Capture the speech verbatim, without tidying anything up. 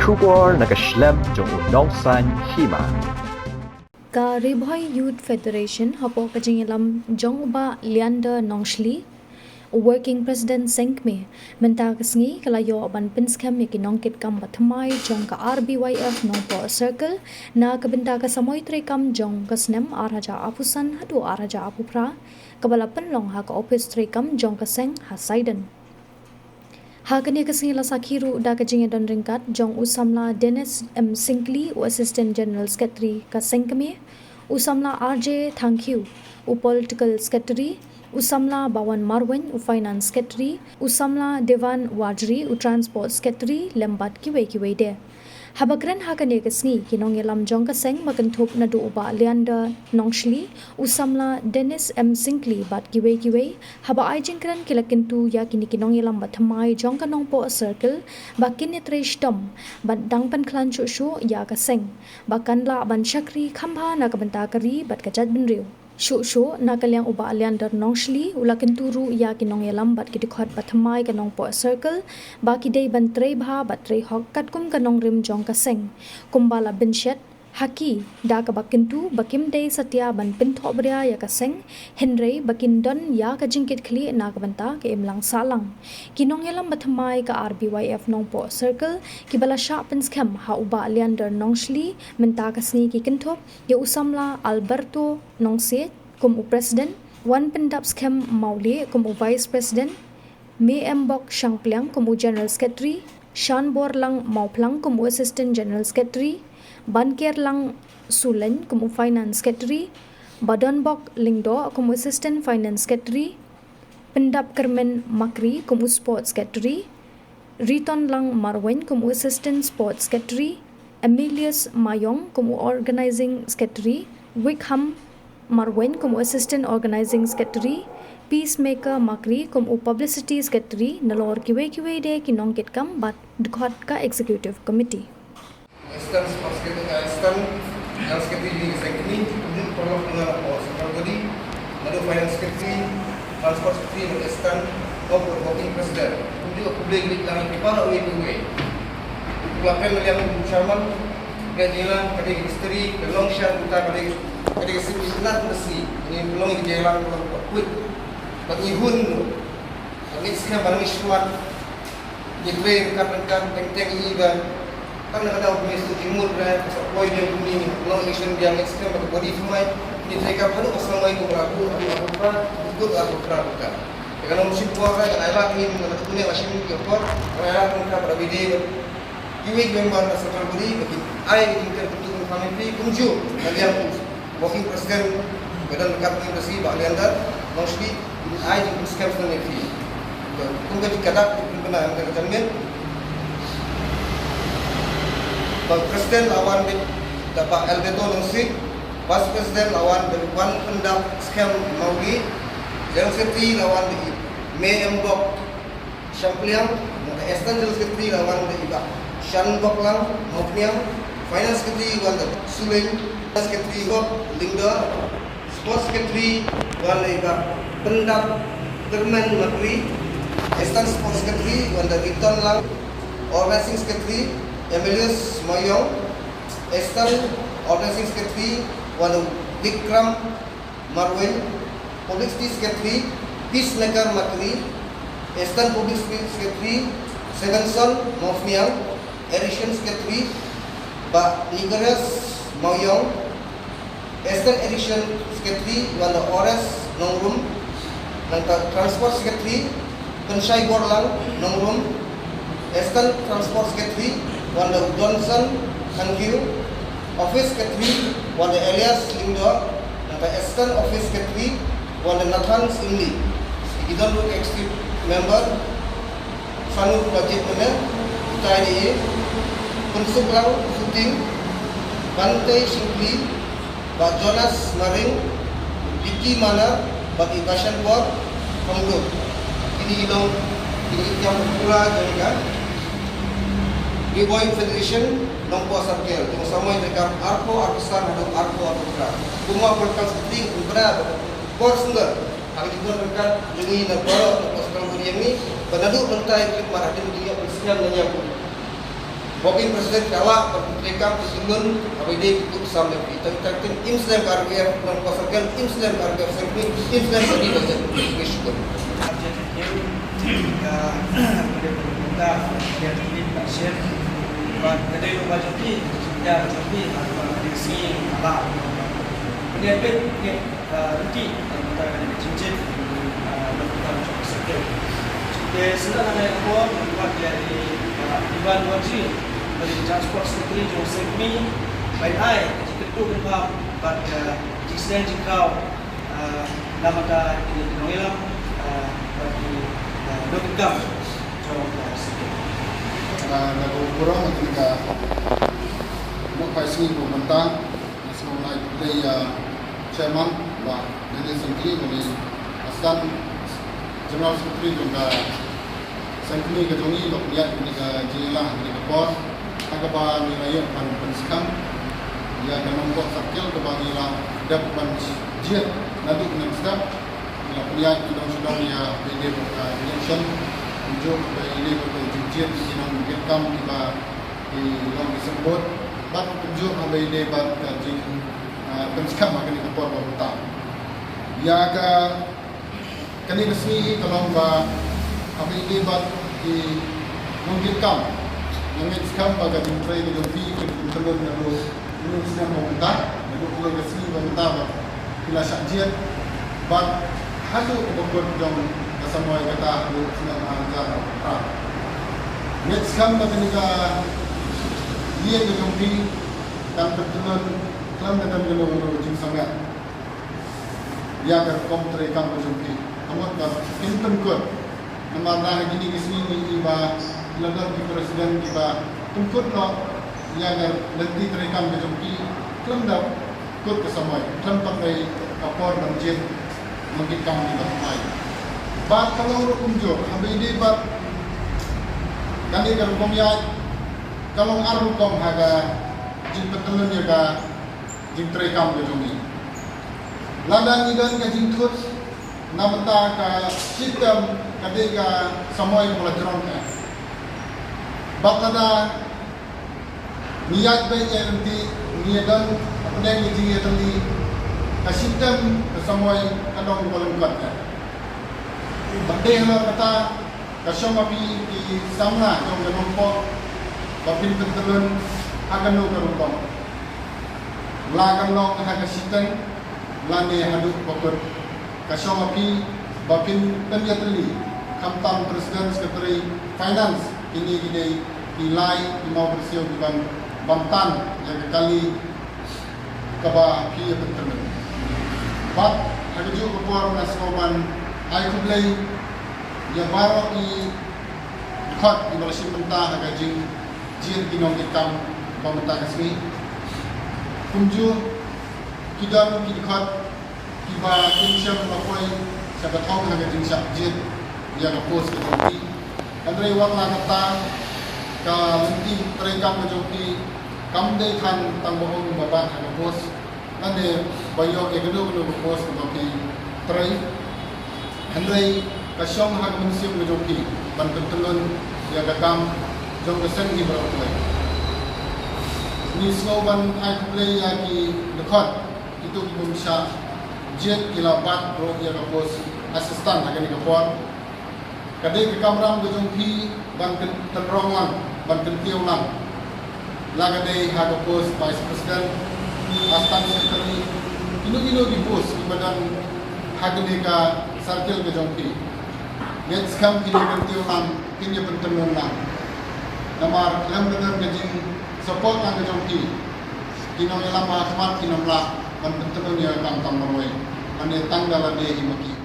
Khubor na ka shlem jong u nongsan hima. Ka Ri Bhoi Youth Federation hapoh ka jingïalam jong u Bah Leander Nongshli, u Working President Seng Kmie, mynta ka sngi ka la ïoh ban pynskhem ïa ki nongkitkam ba thymmai jong ka R B Y F Nongpoh Circle na ka bynta ka samoi treikam jong ka snem ar hajar arphew san haduh ar hajar arphew phra, kaba la pynlong ha ka ophis treikam jong ka seng ha Saiden. Ha kane ka sngi la sakhi ruh da ka jingïadon ryngkat jong u samla Dennis M Syngkli, u Assistant General Secretary ka Seng Kmie, u samla R J Thangkhiew, u Political Secretary, u samla Bawan Marwein, u Finance Secretary, u samla Devan Warjri, u Transport Secretary, lem bad kiwei kiwei de. Haba kren ha kane ka sngi, ki nongïalam jong ka seng ba kynthup naduh u Bah Leander Nongshli, u samla Dennis M Syngkli bad kiwei kiwei, haba ai jingkren ki la kyntu ïa kine ki nongïalam ba thymmai jong ka Nongpoh Circle ba kin ïatrei shitom bad dang pynkhlaiñ shuh shuh ïa ka seng ba kan lah ban shakri kham bha na ka bynta ka ri bad ka jaitbynriew. Shuh shuh na ka liang u Bah Leander Nongshli u la kyntu ruh ïa ki nongïalam bad ki dkhot ba thymmai ka Nongpoh Circle ba ki dei ban trei bha bad trei hok katkum ka nongrim jong ka seng, kumba la bynshet ha ki da kaba kyntu ba kim dei satia ban pynthohbria ïa ka seng, hynrei ba kin don ïa ka jingkitkhlieh na ka bynta ka imlang sahlang. Ki nongïalam ba thymmai ka R B Y F Nongpoh Circle kiba la shah pynskhem ha u Bah Leander Nongshli mynta ka sngi ki kynthup ïa u samla Alberto Nongsiej kum u President, Wanpyndapskhem Mawlieh kum u Vice President, Meimbok Shangpliang kum u General Secretary, Shanborlang Mawphlang kum u Assistant General Secretary, Bankerlang Sulein kum u Finance Secretary, Badonbok Lyngdoh kum u Assistant Finance Secretary, Pyndapkyrmen Makri kum u Sports Secretary, Ritonlang Marwein kum u Assistant Sports Secretary, Emilius Mayong kum u Organizing Secretary, Wickham Marwein kum u Assistant Organizing Secretary, Peacemaker Makri kum u Publicity Secretary, nalor kiwei kiwei de ki nongkitkam bad dkhot ka Executive Committee. Assistant Sports Secretary, Assistant General Secretary jong ka Seng Kmie, kumjuh paralok na ka Central Body, naduh Finance Secretary, Transport Secretary, naduh Assistant, Working President. Kumjuh khublei ïa ki para uwei pa uwei. Khublei ïa u Chairman, ka jingïalang ka dei history, ka long sha uta ka dei, ka dei ka sien itynnad ka sngi. Ngi long ïa ka jingïalang ka long ka kwit. Bad ngi hun Ngin skhem ba ngin shuwa. Ngi trei ryngkat ryngkat teng teng i ba. Tang na ka daw ngi shu jingmut re, sa poi biang kumne, long election biang, ngin skhem ba ka body thymmai. Ngi trei kam haduh ka samoi kum rabu, haduh ka pra, kut ka pra ka. Ka nong shim por re, ka ai lad ngin, na ka tune ka shim ka por, ka ai lad ngin ka ba da bide ba. Kiwei ki member na Central Body ba kin ai ki jingkyrkhu kumjuh na liang u Working President ka don ryngkat ïa u Bah Leander Nongshli, kin ai jingkyrkhu sha Central. Kum ka jingkyrkhu ka jingkyrkhu na ka jingkyrkhu. Ba President la wan da Bah Alberto Nongsiej, Vice President la wan da Wanpyndapskhem Mawlieh, General Secretary la wan da Meimbok Shangpliang, nangta Assistant General Secretary la wan da i Bah Shanboklang Mawphniang, Finance Secretary wan da Sulein, Secretary Bob Lyngdoh, Sports Secretary wan da i Bah Pyndapkyrmen Makri, Assistant Sports Secretary wan da Ritonlang, Organizing Secretary Emilius Mayong, Assistant Organizing Secretary wan da Vikram Marwein, Publicity Secretary, Peacemaker Makri, Assistant Publicity Secretary, Sevenson Mawphniang, Addition Secretary, Bah Nicholas Mawiong, Assistant Addition Secretary, wan da Ores Nongrum, nangta Transport Secretary, Pynshai Borlang Nongrum, Assistant Transport Secretary, wan da Johnson Thangkhiew, Office Secretary, wan da Elias Lyngdoh, nangta Assistant Office Secretary, wan da Nathan Singli. Ki don ruh executive member, Sanu Rajit Mene, Itai Dee, Pynsuklang Suting, Bante Shingpli, Bah Jonas Maring, Vicky Mana, bad i Bashan Bor, Hongduk. Kini i long, kini i kam pura jong ka Ri Bhoi Federation, Nongpoh Circle, jong samoi jong ka arphew arphew san haduh arphew arphew phra. Kumba pyrkhat sdang, kumba, bor sngewbha. Haba ki don ryngkat jong ngi na baroh na Nongpoh Circle Body jong ngi, ba naduh mynta ki mat hadien ki ïoh pynskhem na ïa u. Working President ka lah ban pyntrei kam pynlong haba ïadei bad ki sam lem ki tang tang tang im slem ka R P F, nongpoh circle im slem ka R P F, seng kmie im slem ka dei ba jan kmie shukur. Ka dei ba jan kmie ka share. Ba ka dei ba jan kmie ka dei ba jan kmie ka dei sngi ka lah. Ka dei pet ka dei Ah, ruti, ah, mynta ka dei ka jingjit, ah, mynta ka jong ka circle. Te sngewbha nga ai ka khubor, nga ai ka khubor ïa i, ah, Ivan Warji, ba dei ka Transport Secretary jong ka seng kmie, ban ai ka jingkyntu kynpham bad ka jingsneng jingkhraw, ah, na ka bynta ki nongïalam, ah, bad ki, ah, nongkitkam jong ka circle. Ah, na ka burom ïa kane ka mut phai sngi ba mynta, nga sngewbha ai khublei ïa Chairman, Bah Daniel Sangkri, ba dei Assistant General Secretary jong ka seng kmie ka jong ngi, ba pynïaid kane ka jingïalang ha kane ka por, ha kaba ngi la ïoh ban pynskhem ïa ka Nongpoh Circle kaba ngi la dep ban jied naduh mynstep. Ngi la pynïaid ki dong sha dong ïa ba ïadei bad ka election, kumjuh ba ïadei bad ka jingjied ki nongkitkam kiba ki long ki seng vote, bad kumjuh haba ïadei bad ka jing, ah, pynskhem ha kane ka por ba mynta. Ïa ka, kane ka sngi ka long ba haba ïadei bad ki nongkitkam, nga ngeit skhem ba ka jingtrei ka jong phi ka jingpynlong naduh Naduh snem ba mynta, naduh kawei ka sngi ba mynta ba phi la shah jied, bad haduh kaba kut jong ka samoi kata haduh snem ar hajar arphew phra. Ngeit skhem ba kane ka ïing ka jong phi kan pyntylun khlem da don kano kano ka jingsamet ïa ka rukom trei kam ka jong phi. Ka mut ba kin pynkut. Namar na ha kine ki sngi ngi ïohi ba la don ki president kiba pynkut noh ïa ka lynti trei kam ka jong ki khlem da kut ka samoi, khlem pat dei ka por ban jied nongkitkam kiba thymmai. Bad ka long ruh kumjuh, haba ïadei bad kane ka rukom ïaid, ka long ar rukom ha ka jingpyntylun ïa ka jingtrei kam ka jong ngi. Lada ngi don ka jingthut na bynta ka shitom ka dei ka samoi ba la jrong ka. Bad lada ngi ïaid beit ïa lynti, ngi ïa don hapdeng ka jingïatylli, ka shitom ka samoi ka long ba lyngkot ka. Bad dei halor kata ka shong ha phi ki samla jong ka Nongpoh ba phin pyntylun ha kano ka rukom. La kan long ha ka shiteng lane haduh ba kut. Ka shong ha phi ba phin pynïatylli, khamtam President, Secretary, Finance, kine ki dei ki lai ki mawbyrsiew ki ban, ban tan ïa ka kali kaba phi ïa pyntylun. Bad ha kajuh ka por nga sngew ban ai khublei ïa baroh ki dkhot kiba la shim bynta ha ka jingjied ki nongkitkam ba mynta ka sngi. Kumjuh ki don ki dkhot kiba kin shem ba poi sha ka thong ha ka jingshah jied ïa ka post ka jong ki. Hynrei wat la kata ka lynti treikam ka jong ki kam dei than tang ba ong ba bat ha ka post lane ba ïoh ïa kano kano ka post kaba phi trei. Hynrei ka shong ha ka mynsiem ka jong phi ban pyntylun ïa ka kam jong ka seng hi baroh kawei. Ngi sngew ban ai khublei ïa ki dkhot kito ki bym shah jied ki la bat ruh ïa ka post assistant ha kane ka por. Ka dei ka kamram ka jong phi ban kyn-, kynrong lang, ban kyntiew lang. La ka dei ha ka post vice president, assistant secretary, kino kino ki post kiba don ha kane ka circle ka jong phi. Ngeit skhem kine kyntiew lang, kine pyntylun lang. Namar khlem ka don ka jingsupport lang ka jong phi, ki nongïalam ha khmat kin ym lah ban pyntylun ïa ka kam tang marwei. Lane tang da lade hi ma ki.